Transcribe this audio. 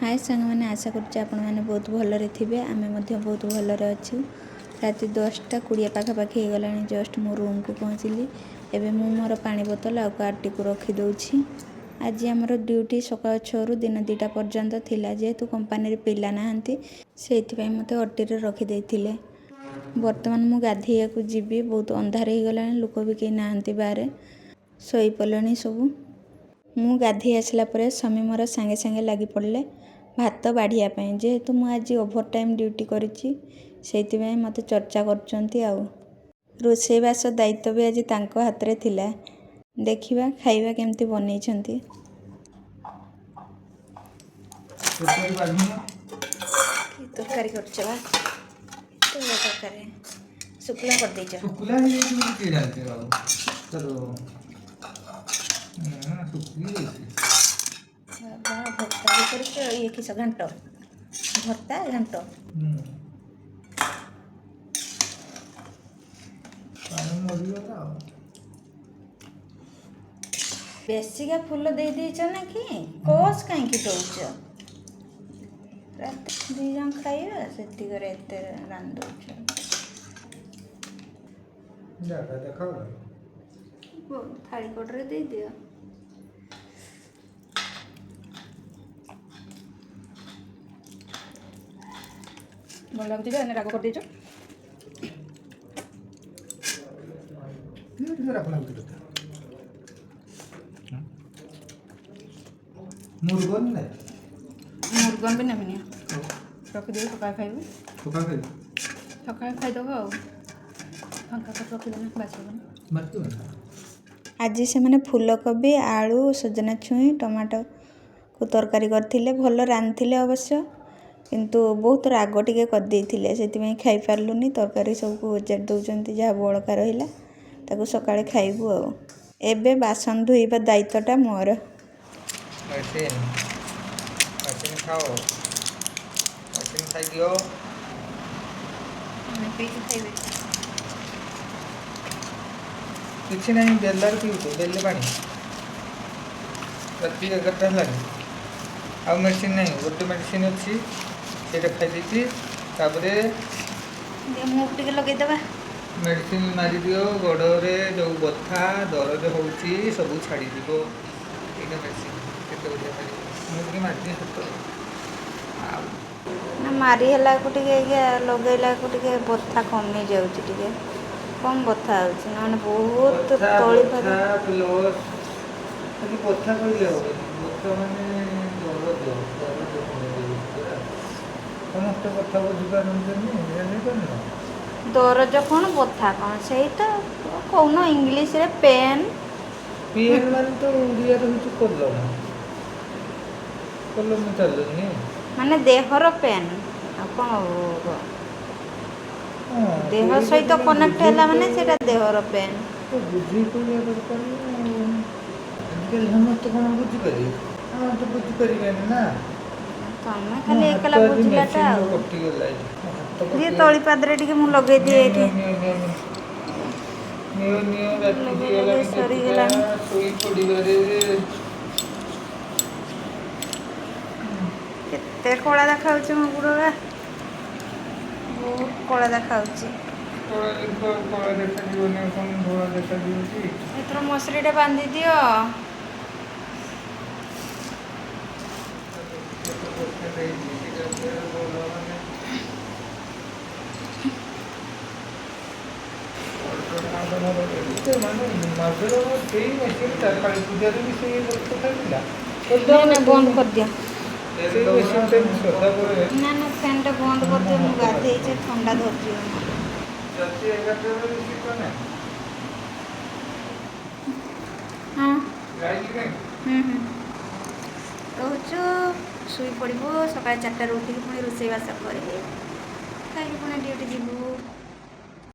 ହାଏ ସାଙ୍ଗମାନେ, ଆଶା କରୁଛି ଆପଣମାନେ ବହୁତ ଭଲରେ ଥିବେ। ଆମେ ମଧ୍ୟ ବହୁତ ଭଲରେ ଅଛୁ। ରାତି 10ଟା 20 ପାଖାପାଖି ହେଇଗଲାଣି। ଜଷ୍ଟ ମୁଁ ରୁମ୍କୁ ପହଞ୍ଚିଲି। ଏବେ ମୁଁ ମୋର ପାଣି ବୋତଲ ଆଉ କାର୍ଡ଼ଟିକୁ ରଖିଦେଉଛି। ଆଜି ଆମର ଡ୍ୟୁଟି ସକାଳ 6ରୁ ଦିନ 2ଟା ପର୍ଯ୍ୟନ୍ତ ଥିଲା। ଯେହେତୁ କମ୍ପାନୀରେ ପିଲା ନାହାନ୍ତି, ସେଇଥିପାଇଁ ମୋତେ ଓଟିରେ ରଖିଦେଇଥିଲେ। ବର୍ତ୍ତମାନ ମୁଁ ଗାଧେଇବାକୁ ଯିବି। ବହୁତ ଅନ୍ଧାର ହେଇଗଲାଣି, ଲୋକ ବି କେହି ନାହାନ୍ତି ବାହାରେ, ଶୋଇପଡ଼ିଲେଣି ସବୁ। ମୁଁ ଗାଧେଇ ଆସିଲା ପରେ ସ୍ୱାମୀ ମୋର ସାଙ୍ଗେ ସାଙ୍ଗେ ଲାଗି ପଡ଼ିଲେ ଭାତ ବାଢ଼ିବା ପାଇଁ। ଯେହେତୁ ମୁଁ ଆଜି ଓଭର ଟାଇମ୍ ଡ୍ୟୁଟି କରିଛି, ସେଇଥିପାଇଁ ମୋତେ ଚର୍ଚ୍ଚା କରୁଛନ୍ତି। ଆଉ ରୋଷେଇବାସ ଦାୟିତ୍ୱ ବି ଆଜି ତାଙ୍କ ହାତରେ ଥିଲା। ଦେଖିବା ଖାଇବା କେମିତି ବନେଇଛନ୍ତି। ତରକାରୀ ବାଢ଼ୁନ। କି ତରକାରୀ କରୁଛ ବା? ଏତେ ତରକାରୀ ଶୁଖିଲା କରିଦେଇଛ। ଶୁଖିଲା ହେଇଯାଇଛି ବୋଲି କିଏ ଜାଣିଛି ବାବୁ ତୋର? ନା, ଶୁଖି ଯାଇଛି। ବାବା, ଭର୍ତ୍ତା ବି କରିଛ। ଇଏ କିସ ଘାଣ୍ଟ? ଭର୍ତ୍ତା ଘାଣ୍ଟ। ହୁଁ, ପାଣି ମରିଗଲା ଆଉ। ବେଶିକା ଫୁଲ ଦେଇ ଦେଇଛ ନା କି? କୋସ୍ କାହିଁକି ଦଉଛ? ରାତି 2 ଜଣ ଖାଇବା, ସେତିକରେ ଏତେ ରାନ୍ଧି ଦଉଛ। ଜାଗା ଦେଖାଅ। ଥାଳି କଡ଼ରେ ଦେଇଦିଅ। ଭଲ ଲାଗୁଛି ଯେ ଏନେ ରାଗ କରିଦେଇଛ। ଟିକେ ରାଗ ଲାଗୁଛି ତୋତେ। ମୁରୁଗନ ନେ। ମୁର୍ଗନ ବି ନେବିନି, ରଖିଦେବି, ସକାଳେ ଖାଇବୁ। ସକାଳେ ଖାଇବୁ? ସକାଳେ ଖାଇଦେବ ଆଉ ଫାଙ୍କା କରି ରଖିଦେଲେ ବାସିବନି। ବାସିବନି। ଆଜି ସେମାନେ ଫୁଲକୋବି, ଆଳୁ, ସଜନା ଛୁଇଁ, ଟମାଟୋକୁ ତରକାରୀ କରିଥିଲେ। ଭଲ ରାନ୍ଧିଥିଲେ ଅବଶ୍ୟ, କିନ୍ତୁ ବହୁତ ରାଗ ଟିକେ କରିଦେଇଥିଲେ, ସେଥିପାଇଁ ଖାଇପାରିଲୁନି। ତରକାରୀ ସବୁକୁ ଓଜାଡ଼ି ଦେଉଛନ୍ତି। ଯାହା ବଳକା ରହିଲା ତାକୁ ସକାଳେ ଖାଇବୁ। ଆଉ ଏବେ ବାସନ ଧୋଇବା ଦାୟିତ୍ୱଟା ମୋର। ମେଡ଼ିସିନ, ମେଡ଼ିସିନ ଖାଅ, ମେଡ଼ିସିନ ଖାଇଦିଅ। ପିଇକି ଖାଇବେ। କିଛି ନାହିଁ, ବେଲାରେ ପିଉଛୁ, ବେଲେ ପାଣି। ରାତି 11ଟା ହେଲାଣି, ଆଉ ମେଡ଼ିସିନ ନାହିଁ। ଗୋଟେ ମେଡ଼ିସିନ ଅଛି, ସେଇଟା ଖାଇଦେଇଛି, ତାପରେ ମୁଁ ଟିକେ ଲଗେଇଦେବା। ମେଡ଼ିସିନ ମାରିଦିଅ। ଗୋଡ଼ରେ ଯେଉଁ ବଥା ଦରଜ ହେଉଛି ସବୁ ଛାଡ଼ିଯିବ। ଏଇଟା ମେଡ଼ିସିନ କେତେ ବଢ଼ିଆ ମାରିବ। ମୁଁ ଟିକେ ମାରିଦିଏ ହାତରେ ଆଉ। ନା, ମାରି ହେଲାକୁ ଟିକେ ଆଜ୍ଞା ଲଗେଇଲାକୁ ଟିକେ ବଥା କମି ଯାଉଛି, ଟିକେ କମ୍ ବଥା ହେଉଛି, ନହେଲେ ବହୁତ ବଥା ତଳି ବଥା ପାଦ ପ୍ଲସ୍ ଖାଲି ବଥା କହିଲେ ହେବନି। ବଥା ମାନେ ଦରଜ, ଦରଜ କମିଯାଉଛି ପୁରା। ସମସ୍ତେ କଥା ବୁଝିପାରନ୍ତିନି, ଜାଣିପାରୁନ? ଦରଜ କ'ଣ, ବଥା କ'ଣ, ସେଇ ତ କହୁନ ଇଂଲିଶରେ ପେନ୍। ପେନ୍ ମାନେ ତ ଓଡ଼ିଆରେ ହେଉଛି କଲମ। କଲମ ଚାଲୁନି। ମାନେ ଦେହର ପେନ୍ ଆଉ କ'ଣ ହବ? ହଁ। ଦେହ ସେଇଟା ସହିତ ତମେ କନେକ୍ଟ ବୁଝେଇ ହେଲା ମାନେ କହିବ। ସେଇଟା ଦେହର ପେନ୍। ତ ବୁଝେଇ କହିବା ଦରକାର ନା। ଆଉ ଆଜିକାଲି ସମସ୍ତେ କ'ଣ ବୁଝିପାରିବେ? ହଁ, ତ ବୁଝିପାରିବେନି ନା। ତମେ ମୋ ଖାଲି ହାତ ଏକଲା ଆଜି ବୁଝିଲାଟା ମେସିନରେ ଆଉ। କଟିଗଲା ଏଠି। ମୋ ହାତ ଦିଏ କଟିଗଲା। ତଳିପାଦରେ ଟିକେ ମୁଁ ଲଗେଇ ଦିଏ ନିଅ। ଏଇଠି। ନିଅ, ନିଅ, ନିଅ, ନିଅ, ନିଅ। ରାତି ଲଗେଇ ଲଗେଇ ହେଇଗଲାଣି କେତେଟା? ସରିଗଲାଣି। ଶୋଇ ପଡ଼ିବାରେ। କେତେ କଳା ଦେଖାଯାଉଛି ମୋ ଗୋଡ଼ଟା, ବହୁତ କଳା ଦେଖାଯାଉଛି। କଳା ଦେଖ, କଳା ଦେଖାଯିବନି ଆଉ କ'ଣ ଧଳା ଦେଖାଯିବ କି? ଏଥର ମସୁରୀଟା ବାନ୍ଧି ଦିଅ। କେତେ ବଥା ଦେଇଛି ସେଇଟା ଫେର ଭଲ ମାନେ ଏତେ ମାନେ ମାର୍ବେଲ ସେଇ ମେସିନ୍ଟା କାଳୀ ପୂଜାରେ ବି ସେଇ କଥା ଥିଲା। ନା ନା, ବନ୍ଦ କରିଦିଅ। ସେଇ ମେସିନ୍ଟା ବି ସଦାବେଳେ। ନା ନା, ଫ୍ୟାନ୍ଟା ବନ୍ଦ କରିଦିଅ, ମୁଁ ଗାଧେଇଛି, ଥଣ୍ଡା ଧରିଯିବ। ରାତି 11ଟା ରୋଷେଇ କନେ। ହଁ। ଯାଇଛି କାଇଁ? ହୁଁ ହୁଁ ରହୁଛୁ, ଶୋଇପଡ଼ିବୁ। ସକାଳ 4ଟାରୁ ଉଠିକି ପୁଣି ରୋଷେଇବାସ କରିକି ଖାଇକି ପୁଣି ଡ୍ୟୁଟି ଯିବୁ।